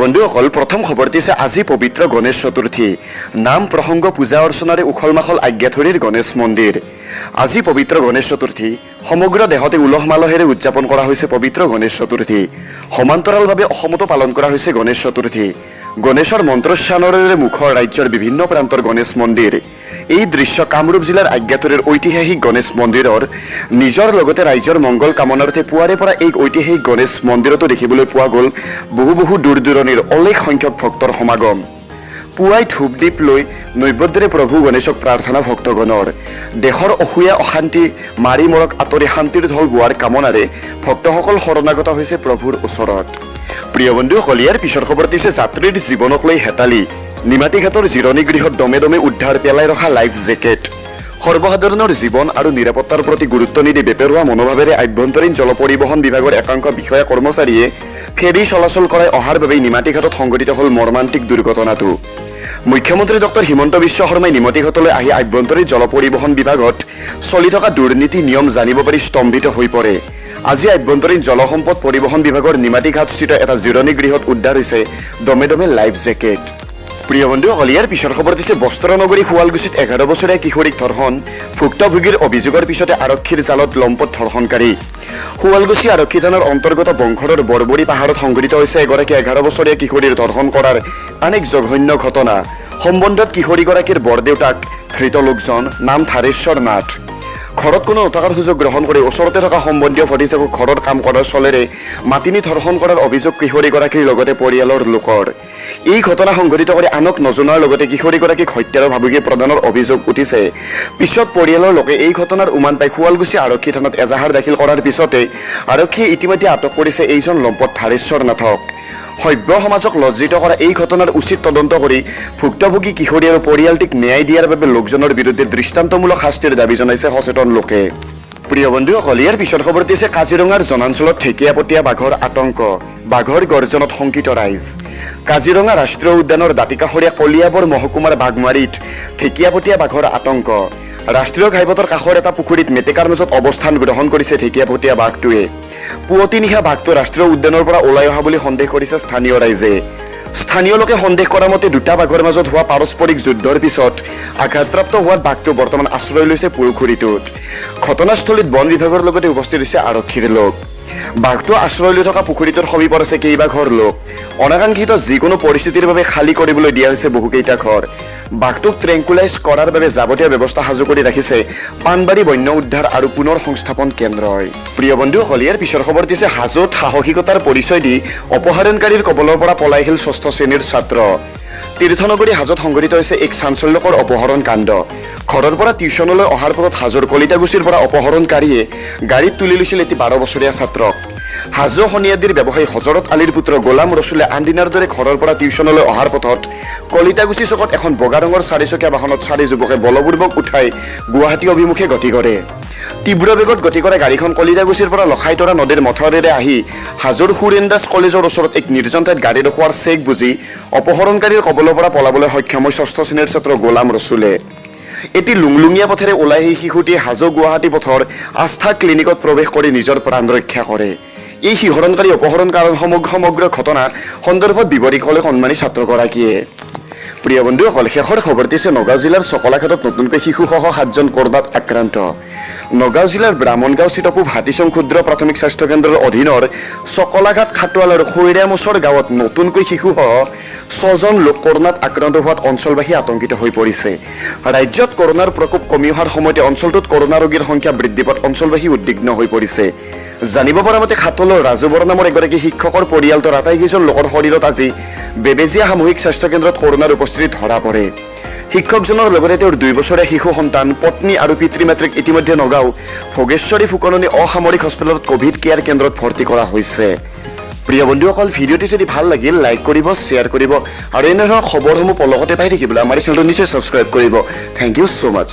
বন্ধুসকল, প্ৰথম খবৰটি হৈছে, আজি পবিত্ৰ গণেশ চতুৰ্থী। নাম প্ৰসংগ, পূজা অৰ্চনাৰে উখল মাখল আজ্ঞাথৰীৰ গণেশ মন্দিৰ। আজি পবিত্ৰ গণেশ চতুৰ্থী। সমগ্ৰ দেশতে উলহ মালহেৰে উদযাপন কৰা হৈছে পবিত্ৰ গণেশ চতুৰ্থী। সমান্তৰালভাৱে অসমতো পালন কৰা হৈছে গণেশ চতুৰ্থী। গণেশৰ মন্ত্ৰোচ্চাৰণেৰে মুখৰ ৰাজ্যৰ বিভিন্ন প্ৰান্তৰ গণেশ মন্দিৰ। এই দৃশ্য কামৰূপ জিলাৰ আজ্ঞাথৰীৰ ঐতিহাসিক গণেশ মন্দিৰৰ। নিজৰ লগতে ৰাজ্যৰ মংগল কামনাৰ্থে পুৱাৰে পৰা এই ঐতিহাসিক গণেশ মন্দিৰতো দেখিবলৈ পোৱা গ'ল বহু বহু দূৰ দূৰণিৰ অলেখ সংখ্যক ভক্তৰ সমাগম। পুৱাই ধূপ দীপ লৈ নৈবেদ্যৰে প্ৰভু গণেশক প্ৰাৰ্থনা ভক্তগণৰ। দেশৰ অসূয়া অশান্তি মাৰি মৰক আঁতৰি শান্তিৰ ঢল বোৱাৰ কামনাৰে ভক্তসকল শৰণাগত হৈছে প্ৰভুৰ ওচৰত। প্ৰিয় বন্ধুসকল, ইয়াৰ পিছৰ খবৰটি হৈছে, যাত্ৰীৰ জীৱনক লৈ হেতালি। নিমাতীঘাটৰ জিৰণি গৃহত দমে দমে উদ্ধাৰ পেলাই ৰখা লাইফ জেকেট। সৰ্বসাধাৰণৰ জীৱন আৰু নিৰাপত্তাৰ প্ৰতি গুৰুত্ব নিদি বেপেৰুৱা মনোভাৱেৰে আভ্যন্তৰীণ জল পৰিবহণ বিভাগৰ একাংশ বিষয়া কৰ্মচাৰীয়ে ফেৰী চলাচল কৰাই অহাৰ বাবেই নিমাতীঘাটত সংঘটিত হ'ল মৰ্মান্তিক দুৰ্ঘটনাটো। মুখ্যমন্ত্ৰী ডক্টৰ হিমন্ত বিশ্ব শৰ্মাই নিমাতীঘাটলৈ আহি আভ্যন্তৰীণ জল পৰিবহণ বিভাগত চলি থকা দুৰ্নীতি নিয়ম জানিব পাৰি স্তম্ভিত হৈ পৰে। আজি আভ্যন্তৰীণ জলসম্পদ পৰিবহণ বিভাগৰ নিমাতীঘাটস্থিত এটা জিৰণি গৃহত উদ্ধাৰ হৈছে দমে দমে লাইফ জেকেট। প্ৰিয় বন্ধুসকল, ইয়াৰ পিছৰ খবৰ দিছে, বস্ত্ৰনগৰী শুৱালকুছিত 11 বছৰীয়া কিশোৰীক ধৰ্ষণ। ভুক্তভোগীৰ অভিযোগৰ পিছতে আৰক্ষীৰ জালত লম্পট ধৰ্ষণকাৰী। শুৱালকুছি আৰক্ষী থানাৰ অন্তৰ্গত বংশৰৰ বৰবৰী পাহাৰত সংঘটিত হৈছে এগৰাকী 11 বছৰীয়া কিশোৰীৰ ধৰ্ষণ কৰাৰ আন এক জঘন্য ঘটনা। সম্বন্ধত কিশোৰীগৰাকীৰ বৰদেউতাক ধৃত লোকজন নাম থাৰেশ্বৰ নাথ। ঘৰত কোনো নথকাৰ সুযোগ গ্ৰহণ কৰি ওচৰতে থকা সম্বন্ধীয় ভতিজাকক ঘৰত কাম কৰাৰ চলেৰে মাতি নি ধৰ্ষণ কৰাৰ অভিযোগ কিশোৰীগৰাকীৰ লগতে পৰিয়ালৰ লোকৰ। এই ঘটনা সংঘটিত কৰি আনক নজনোৱাৰ লগতে কিশোৰীগৰাকীক হত্যাৰ ভাবুকি প্ৰদানৰ অভিযোগ উঠিছে। পিছত পৰিয়ালৰ লোকে এই ঘটনাৰ উমান পাই শুৱালকুছি আৰক্ষী থানাত এজাহাৰ দাখিল কৰাৰ পিছতে আৰক্ষীয়ে ইতিমধ্যে আটক কৰিছে এইজন লম্পট থাৰেশ্বৰ নাথক। সভ্য সমাজক লজ্জিত কৰা এই ঘটনাৰ উচিত তদন্ত কৰি ভুক্তভোগী কিশোৰী আৰু পৰিয়ালটিক ন্যায় দিয়াৰ বাবে লোকজনৰ বিৰুদ্ধে দৃষ্টান্তমূলক শাস্তিৰ দাবী জনাইছে সচেতন লোকে। প্ৰিয় বন্ধুসকল, ইয়াৰ পিছৰ খবৰটি হৈছে, কাজিৰঙাৰ জনাঞ্চলত ঢেকীয়াপতীয়া বাঘৰ আতংক। বাঘৰ গৰ্জনত শংকিত ৰাইজ। কাজিৰঙা ৰাষ্ট্ৰীয় উদ্যানৰ দাঁতিকাষৰীয়া কলিয়াবৰ মহকুমাৰ বাঘমাৰীত ঢেকীয়াপতীয়া বাঘৰ আতংক। ৰাষ্ট্ৰীয় ঘাইপথৰ কাষৰ এটা পুখুৰীত মেটেকাৰ মাজত অৱস্থান গ্ৰহণ কৰিছে ঢেকীয়াপতীয়া বাঘটোৱে। পুৱতি নিশা বাঘটো ৰাষ্ট্ৰীয় উদ্যানৰ পৰা ওলাই অহা বুলি সন্দেহ কৰিছে স্থানীয় ৰাইজে। স্থানীয় লোকে সন্দেহ কৰা মতে দুটা বাঘৰ মাজত হোৱা পাৰস্পৰিক যুদ্ধৰ পিছত আঘাতপ্ৰাপ্ত হোৱাত বাঘটো বৰ্তমান আশ্ৰয় লৈছে পুখুৰীটোত। ঘটনাস্থলীত বন বিভাগৰ লগতে উপস্থিত হৈছে আৰক্ষীৰ লোক। বাঘটো আশ্ৰয় লৈ থকা পুখুৰীটোৰ সমীপত আছে কেইবাঘৰ লোক। অনাকাংক্ষিত যিকোনো পৰিস্থিতিৰ বাবে খালী কৰিবলৈ দিয়া হৈছে বহুকেইটা ঘৰ। বাঘটোক ট্ৰেংকুলাইজ কৰাৰ বাবে যাৱতীয় ব্যৱস্থা সাজু কৰি ৰাখিছে পাণবাৰী বন্য উদ্ধাৰ আৰু পুনৰ সংস্থাপন কেন্দ্ৰই। প্ৰিয় বন্ধুসকল, ইয়াৰ পিছৰ খবৰ দিছে, হাজোত সাহসিকতাৰ পৰিচয় দি অপহৰণকাৰীৰ কবলৰ পৰা পলাই আহিল ষষ্ঠ শ্ৰেণীৰ ছাত্ৰ। তীৰ্থনগৰী হাজোত সংঘটিত হৈছে এক চাঞ্চল্যকৰ অপহৰণ কাণ্ড। ঘৰৰ পৰা টিউচনলৈ অহাৰ পথত হাজোৰ কলিতাগুছিৰ পৰা অপহৰণকাৰীয়ে গাড়ীত তুলি লৈছিল এটি 12 বছৰীয়া ছাত্ৰক। হাজো শনিয়াদিৰ ব্যৱসায়ী হজৰত আলীৰ পুত্ৰ গোলাম ৰচুলে আন দিনাৰ দৰে ঘৰৰ পৰা টিউচনলৈ অহাৰ পথত কলিতাগুছি চকত এখন বগা ৰঙৰ চাৰিচকীয়া বাহনত চাৰি যুৱকে বলপূৰ্বক উঠাই গুৱাহাটী অভিমুখে গতি কৰে। তীব্ৰ বেগত গতি কৰা গাড়ীখন কলিতাগুছিৰ পৰা লখাইতৰা নদীৰ মথাউৰিৰে আহি হাজোৰ সুৰেন দাস কলেজৰ ওচৰত এক নিৰ্জন ঠাইত গাড়ী ৰখোৱাৰ চেগ বুজি অপহৰণকাৰীৰ কবলৰ পৰা পলাবলৈ সক্ষম হয় ষষ্ঠ শ্ৰেণীৰ ছাত্ৰ গোলাম ৰচুলে। এটি লুংলুঙীয়া পথেৰে ওলাই আহি শিশুটিয়ে হাজো গুৱাহাটী পথৰ আস্থা ক্লিনিকত প্ৰৱেশ কৰি নিজৰ প্ৰাণ ৰক্ষা কৰে। এই শিহৰণকাৰী অপহৰণ কাৰণ সমগ্ৰ সমগ্ৰ ঘটনা সন্দৰ্ভত বিৱৰি ক'লে কণমানি ছাত্ৰগৰাকীয়ে। প্ৰিয় বন্ধুসকল, শেষৰ খবৰটি হৈছে, নগাঁও জিলাৰ চকলাঘাটত নতুনকৈ শিশুসহ সাতজন কৰোনাত আক্ৰান্ত। নগাঁও জিলাৰ ব্ৰাহ্মণগাঁওস্থিত পূব হাতীচং ক্ষুদ্ৰ প্ৰাথমিক স্বাস্থ্য কেন্দ্ৰৰ অধীনৰ চকলাঘাট, খাটোৱাল আৰু খৈৰামোচৰ গাঁৱত নতুনকৈ শিশুসহ ছজন লোক কৰোনাত আক্ৰান্ত হোৱাত অঞ্চলবাসী আতংকিত হৈ পৰিছে। ৰাজ্যত কৰোনাৰ প্ৰকোপ কমি অহাৰ সময়তে অঞ্চলটোত কৰোনা ৰোগীৰ সংখ্যা বৃদ্ধি পোৱাত অঞ্চলবাসী উদ্বিগ্ন হৈ পৰিছে। জানিব পৰা মতে খাতলৰ ৰাজু বৰা নামৰ এগৰাকী শিক্ষকৰ পৰিয়ালটোৰ আটাইকেইজন লোকৰ শৰীৰত আজি বেবেজীয়া সামূহিক স্বাস্থ্য কেন্দ্ৰত কৰোনাৰ উপস্থিতি ধৰা পৰে। শিক্ষকজনৰ লগতে তেওঁৰ 2 বছৰীয়া শিশু সন্তান, পত্নী আৰু পিতৃ মাতৃক ইতিমধ্যে নগাঁও ভোগেশ্বৰী ফুকননী অসামৰিক হস্পিটেলত ক'ভিড কেয়াৰ কেন্দ্ৰত ভৰ্তি কৰা হৈছে। প্ৰিয় বন্ধুসকল, ভিডিঅ'টি যদি ভাল লাগিল লাইক কৰিব, শ্বেয়াৰ কৰিব আৰু এনেধৰণৰ খবৰসমূহ পলকতে পাই থাকিবলৈ আমাৰ চেনেলটো নিশ্চয় ছাবস্ক্ৰাইব কৰিব। Thank you so much.